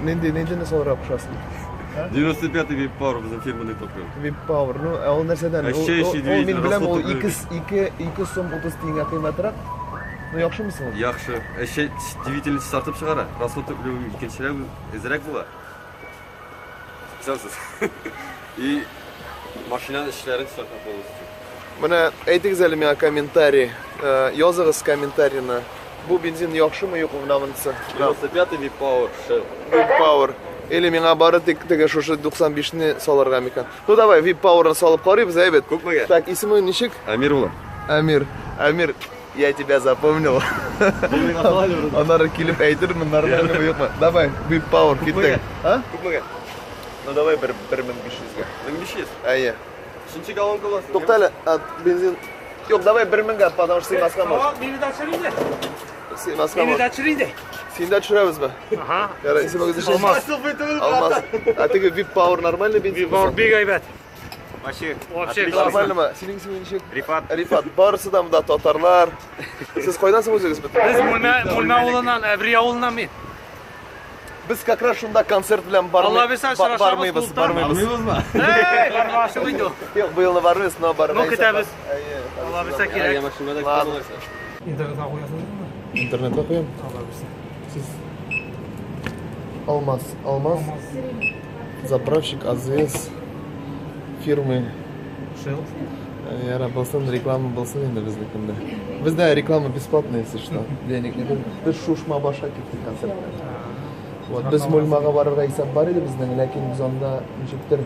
Нинди ниндине салырга кушасың? 95-й VIP Power безнең фирменный топливо. VIP Power. Ну, ә ул нәрсәдән? Ул, Ощущающий ул, ул мин двигатель, беләм, ул расход 2 2 2 сум 30 тиенгә кыйммәтрәк. Ну, яхшымы соң ул? Яхшы. Әче двигательне чистартып чыгара. Расход топливо икенчерәк, әзрәк була. Исәнсез. И машинаның эчләрен чистарта полностью. Менә әйтегез әле миңа комментарий. Языгыз комментарийны. Бу бензин яхшымы, юкмы менә монысы? 95-й VIP Power Shell. VIP Power. Или миңа бары тик теге шушы 95-не салырга микән? Ну давай VIP Power-ны салып карыйбыз, әйбәт. Күпмегә? Так, исемең ничек? Әмир улым. Әмир. Әмир, я тебя запомнил. Аннары килеп әйтермен, нормальныймы, юкмы. Давай, VIP Power, киттек. А? Күпмегә? Ну давай бер 1500-гә. 1500. Әйе. Ничәнче колонка буласың? Тукта әле, а, бензин. Юк, давай 1000-гә, потому что сыймаска может. Мине дә төшер инде. Сыймаска Мине может. дә төшер инде. Син дә төшерәбезме? Ага. Ярар, исемегез ничек? Алмаз. Алмаз. А теге VIP Power нормальный бензин? Power бик әйбәт. Вообще, Вообще отлично. Нормальныймы? Синең исемең ничек? Рифат. Рифат. Барысы да монда татарлар. Сез кайдан соң үзегез? Без Мүлмә Мүлмә авылыннан, Әбри авылыннан мин. Без как раз шунда концерт белән бармый, Алла бирсә, очрашабыз бармыйбыз, клубта. бармыйбыз. Бармыйбызмы? Эй, бармашы инде ул. Юк, быелны бармыйбыз, но бармыйбыз. Ну, көтәбез. Әйе. Алла бирсә кирәк. Я машинада Ладно. көтәм алайса. Интернетка куясыңмы? Интернетка куям. Алла бирсә. Сез Алмаз, Алмаз. Заправщик АЗС фирмы. Shell. Яра, булсын, реклама булсын инде безнекендә. Бездә реклама бесплатная, если что. Денег не бирми. Без Шушмабашка киттек концертка. Вот, без Мульмага барырга исәп бар иде безнең, ләкин без анда ничектер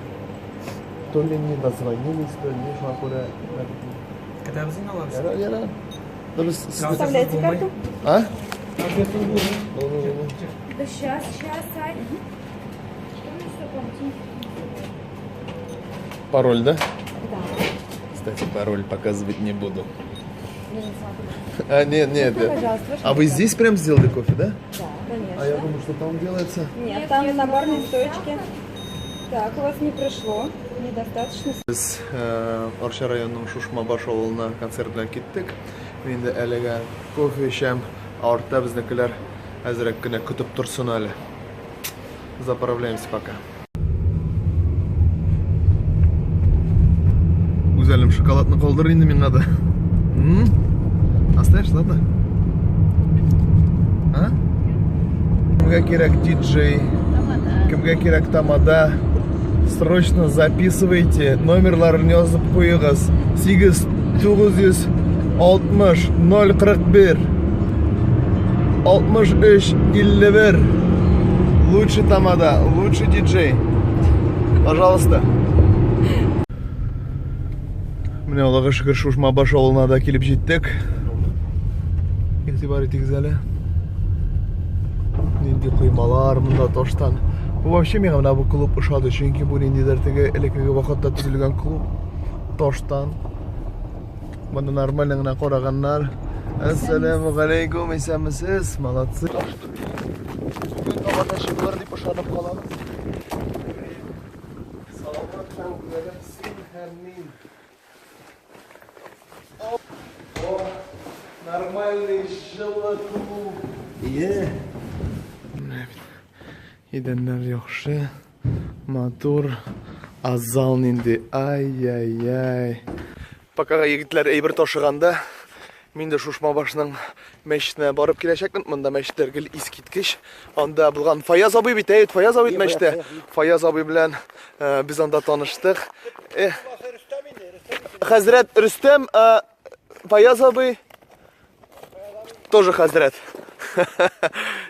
то ли не дозвонились, то ли не, шуңа күрә. Көтәбез инде Алла бирсә. Яра, яра. Ну, без Оставляйте карту. А? Да сейчас, сейчас, Ань. Пароль, да? Да. Кстати, пароль показывать не буду. А, нет, нет. Ну, пожалуйста, ваш А вы телефон. здесь прям сделали кофе, да? Да, конечно. А я думаю, что там делается. Нет, там на барной стоечке. Так, у вас не прошло. Недостаточно. Без Арча районының Шушмабаш авылына концерт белән киттек. Мин инде әлегә кофе эчәм. Ә артта безнекеләр әзрәк кенә көтеп торсын әле. Заправляемся пока. Гүзәлем, шоколадны калдыр инде миңа да. М? Оставишь, ладно? А? Кемгә кирәк диджей? Кемгә кирәк тамада? Срочно записывайте. Номерларын язып куегыз. 8 960 041 63 51. Лучший тамада, лучший диджей. Пожалуйста. Менә Аллага шөкер, Шушмабаш авылына да килеп җиттек. Игътибар итегез әле. Нинди коймалар монда таштан. Бу вообще миңа менә бу клуб ошады, чөнки бу ниндидер теге элеккеге вакытта төзелгән клуб таштан. Монда нормально гына караганнар. Ассаламу алейкум, исәнмесез? Молодцы. Бүген һавада чыгылыр дип ышанып калабыз. Саламат һәм гүзәлем син һәм мин. О, нормальный җылы клуб. Е. Менә бит. Идәннәр яхшы, матур. А зал нинди? Ай-яй-яй. Пока егетләр әйбер ташыганда, мин дә Шушмабашның мәчетенә барып киләчәкмен. Монда мәчетләр гел искиткеч. Анда булган Фаяз абый бит, әйт, Фаяз абый мәчеттә. Фаяз абый белән без анда таныштык. Хәзрәт Рөстәм, Фаяз абый тоже хәзрәт.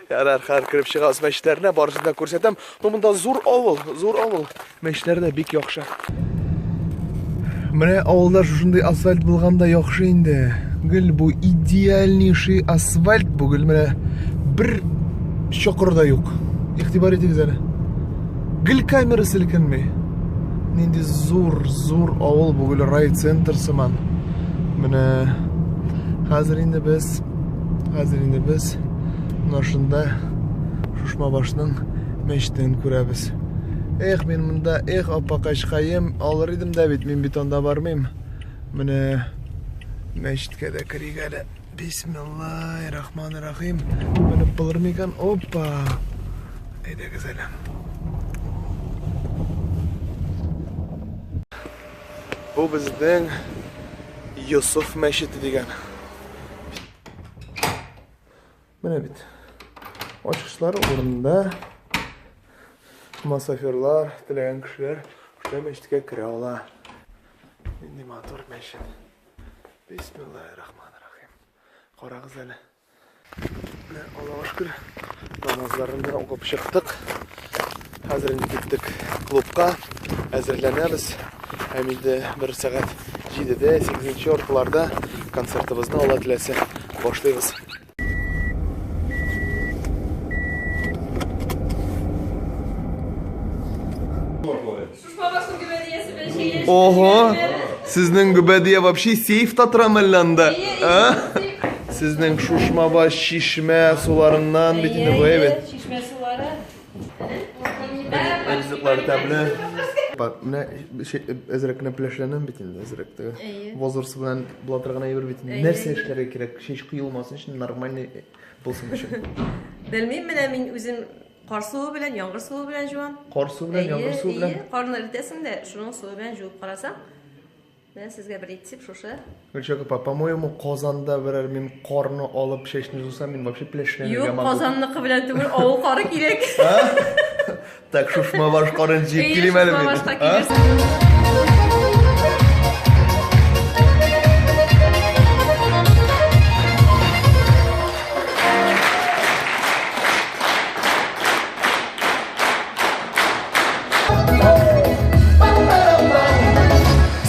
Ярар, хәзер кереп чыгабыз мәчетләренә, барысын да күрсәтәм. Ну, монда зур авыл, зур авыл. Мәчетләр дә бик яхшы. Менә авылда шушындый асфальт булганда яхшы инде. Гел бу идеальнейший асфальт бу, гел менә бер чокыр да юк. Игътибар итегез әле. Гел камера селкенми. Нинди зур, зур авыл бу, гел райцентр сыман. Менә хәзер инде без, хәзер инде без менә шунда Шушмабашның мәчетен күрәбез. Эх, мин монда, эх, апакачкаем, алыр идем дә бит, мин бит анда бармыйм. Менә мәчеткә дә керик әле. Бисмиллаһи рахмани рахим. Менеп булыр микән? Опа! Әйдәгез әле. Бу безнең Йосыф мәчете дигән. Менә бит. Ачкычлар урынында. Мосафирлар, теләгән кешеләр шулай мәчеткә керә ала. Нинди матур мәчет. Бисмиллаһир-рахманир-рахим. Карагыз әле. Менә Аллага шөкер, намазларны да укып чыктык. Хәзер инде киттек клубка, әзерләнәбез. Һәм инде бер сәгать 7-дә, 8 орталарда концертыбызны Алла теләсә башлыйбыз. Ого! Сезнең гөбәдия вообще сейфта тора мәллә анда? А? Сезнең Шушмабаш чишмә суларыннан бит инде бу әйбәт. Чишмә сулары. Ризыклар тәмле. Менә әзрәк кенә пеләшләнәм бит инде, әзрәк теге. Возраст белән була торган әйбер бит инде. Нәрсә эшләргә кирәк? Чәч коелмасын өчен, нормальный булсын өчен. Белмим, менә мин үзем кар суы белән, яңгыр суы белән жуам. Кар суы белән, яңгыр суы белән. Әйе, карны эретәсең дә, шуның суы белән жуып карасаң, менә сезгә бер рецепт шушы. Гөлчәк апа, по-моему, Казанда берәр мин карны алып чәчне жусам, мин вообще пеләшләнергә Юк, могу. Казанныкы белән түгел, авыл кары кирәк. Так, Шушмабаш карын җыеп килим әле мин. Шушмабашка килерсең.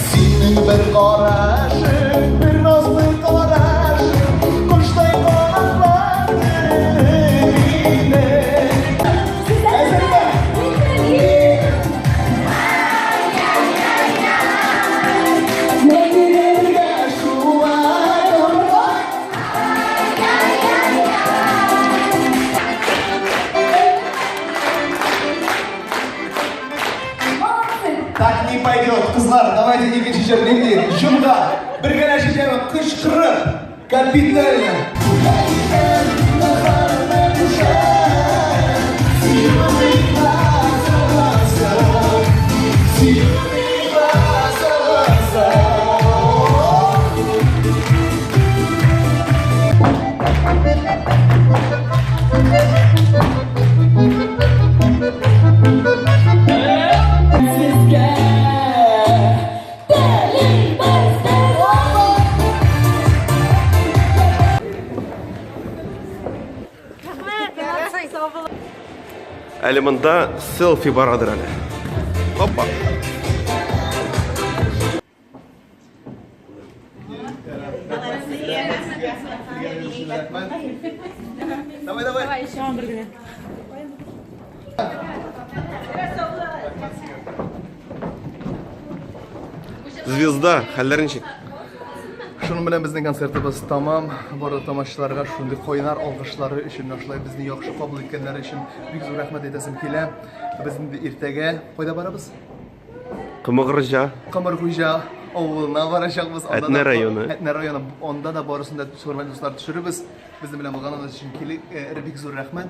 Синең бер карашың, бер назлы карашың, коштай канатландырыр мине. Әзерме? Мәңгегә шулай орла. Так не пойдет. Кызлар, давайте икенче җыр нинди? Җомга. Бер генә шешәне кычкырып, капитально. Әле монда селфи барадыр әле. Опа. Давай, давай. Звезда, хәлләр ничек? Шуның белән безнең концертыбыз тамам. Барлык тамашачыларга шундый кайнар алкышлары өчен, шулай безне яхшы кабул иткәннәре өчен бик зур рәхмәт әйтәсем килә. Без инде иртәгә кайда барабыз? Кымыгырҗа. Камырхуҗа авылына барачакбыз. Анда Әтнә да- районы. Әтнә районы. Анда да барысын да хөрмәтле дуслар төшерербез. Безнең белән булганыгыз өчен бик зур рәхмәт.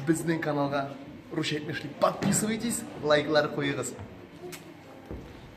Безнең каналга русча әйтмешли подписывайтесь, лайклар куегыз.